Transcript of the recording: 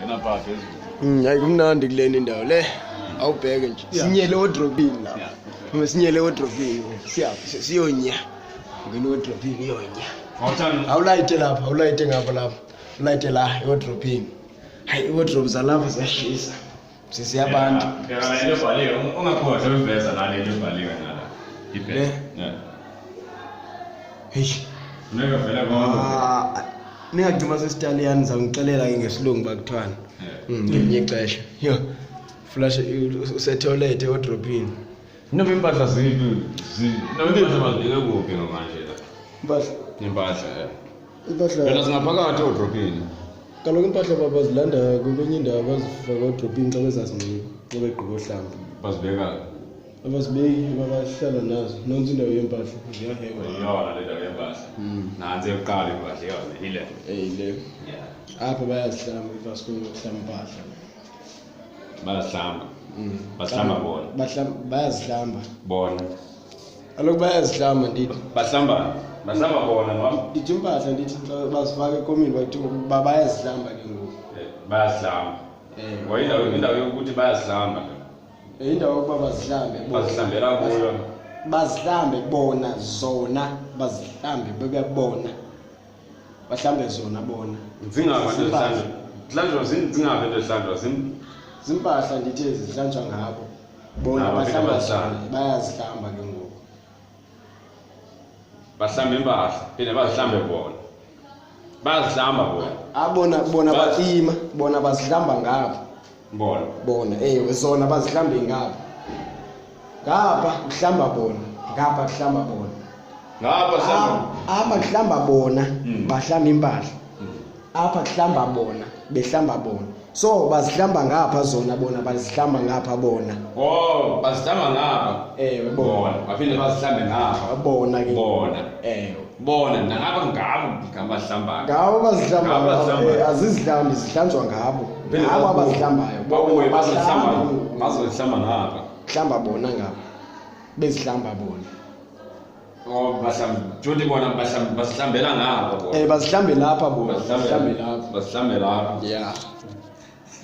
Ngena phaa phezulu. Hayi, kumnandi kulena indawo le. Awubheke nje. Sinyele wardrobe lapha. Sinyele wardrobe. Siya siyonya. Ngene wardrobe iyonya. Awuthandi. Awulayite lapha, awulayite ngapha lapha. Ulayite la ewardrobe. Hayi, iwardrobe zalapha ziyashisa. Sisi abantu. Bheka le nto ebhaliwe, ungakhohlwa ukuveza nale nto ebhaliwe ngala. Ibheke. Le? Yeah. Hey. Funeka vele konke. Ah, ningagcima sesitaliyani, zawungixelela ke ngesilungu bakuthiwana. Ngelinye ixesha. Yo. Flash usetoilet ewardrobe. Noba impahla ziphi? Noba impahla bazibeke kuphi manje la? Impahla. Impahla. Impahla. Yona zingaphakathi ewardrobini. Kaloku impahla bazilanda kwenye indawo, bazifaka ewardrobini xa bezazinxiba, xa begqiba uhlamba. Bazibeka. Abazibeki, babahlala nazo. Nonke indawo yempahla ziyahekwa. Yona le ndawo yempahla. Nantsi yokuqala impahla yona ile. Eyi le. Yeah. Apha bayazihlamba, ivaskoni yokuhlamba impahla. Bayazihlamba. Bazihlamba bona. Bayazihlamba. Bona. Kaloku bayazihlamba, ndithi. Bahlamba. Bahlamba bona no? Ndithi impahla, ndithi xa bazifaka ekomini bathi bayazihlamba ke ngoku. Bayazihlamba. Ngoba indawo yokuthi bayazihlamba. Indawo yokuba bazihlambe bona. Bazihlambela kuyo. Bazihlambe bona zona, bazihlambe bebebona. Bahlambe zona bona. Zingaphi into ezihlanjwa? Zihlanjwa zingaphi into ezihlanjwa? Zimpahla ndithi ezihlanjwa ngabo. Bona Nabo phela bahlamba bazihlamba. zona, bayazihlamba ke ngoku. Bahlamba impahla, phinde bazihlambe bona. Bayazihlamba bona. Abona bona baima, bona bazihlamba ngapha. Bona. Bona, ewe, zona bazihlambe ngapha. Ngapha kuhlamba bona, ngapha kuhlamba bona. Ngapha kuhlamba. Apha kuhlamba bona, bahlamba impahla. Apha kuhlamba bona, behlamba bona. So bazihlamba ngapha zona bona, bazihlamba ngapha bona. Oh, bazihlamba ngapha. Ewe, bona. Bona, baphinde bazihlambe ngapha. Bona ke. Bona. Ewe. Bona nangapha ngabo ngabahlambayo. Ngabo bazihlamba. Ngabo bazihlamba. Azizihlambi, zihlanjwa ngabo. Phinde Ngabo babuye. abazihlambayo. Babuye Bona bazozihlamba, bahlamba. bazozihlamba ngapha. Hlamba bona ngapha. Bezihlamba bona. Oh, bahlamba. Jodi bona bahlamba, bazihlambela ngapha bona. Bazihlambe lapha bona. Bazihlambe Bazihlambe lapha. Bazihlambe lapha. Yeah.